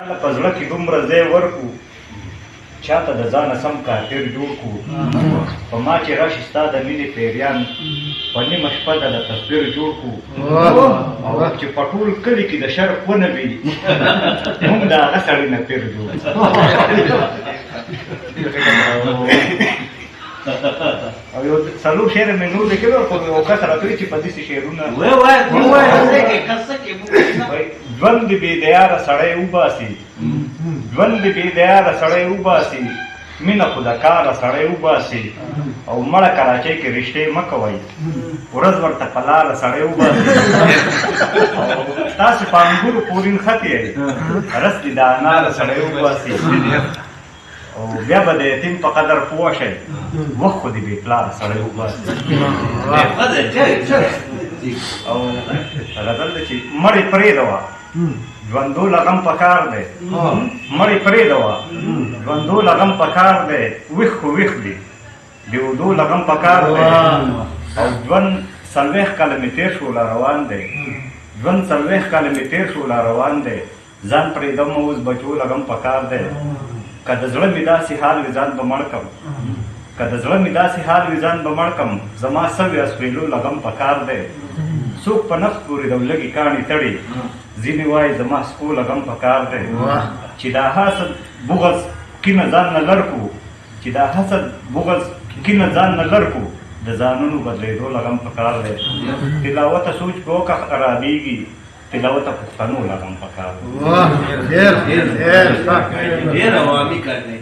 په زړه کې دومره ځای ورکو، چاته د ځانه سم کافر جوړ کو. په ما چې راشي ستا د مینې پیریان، په نیمه شپه د تصویر جوړ کو. او چې په ټول کلي کې د شر کونه وي، موږ د هغه سړي نه پیر جوړ. او یو څلور شعر مې نور لیکلي وو، خو یو کس راته وویل چې په داسې شعرونه ژوند دې بې د یاره سړی وباسي، ژوند دې بې د یاره سړی وباسي، مینه خو د کاره سړی وباسي. او مړه کراچۍ کې رشتې مه کوئ، ورځ ورته په لاره سړی وباسي. او تاسو په انګورو پورې نښتې یئ، رس دې د اناره سړی وباسي. او بیا به د یتیم په قدر پوه شئ، وخت خو دې بې پلاره سړی وباسي. او غزل دی چې مړی پرېږده وه ژوندو له غم په کار دی، مړی پرېږده وه ژوندو له غم په کار دی، ویښ خو ویښ دي د اودو له غم په کار دی. او ژوند 40 کاله مې تېر شو لا روان دی، ژوند 40 کاله مې تېر شو لا روان دی، ځان پرېږدم اوس بچو له غم په کار دی. که د زړه مې داسې حال وي ځان به مړ کم، که د زړه مې داسې حال وي ځان به مړ کم، زما سوي اسوېلو له غم په کار دی. څوک په نفس پورې د ولږې کاڼي تړي، ځینې وایي زما سپو له غم په کار دی. چې دا حسد بغض کینه ځان نه لر کو، چې دا حسد بغض کینه ځان نه لر کو، د ځانونو بدلېدو له غم په کار دی. تلاوته سوچ په وکه خرابېږي، تلاوته پښتنو له غم په کار دی. ډېر عوامي کار دی.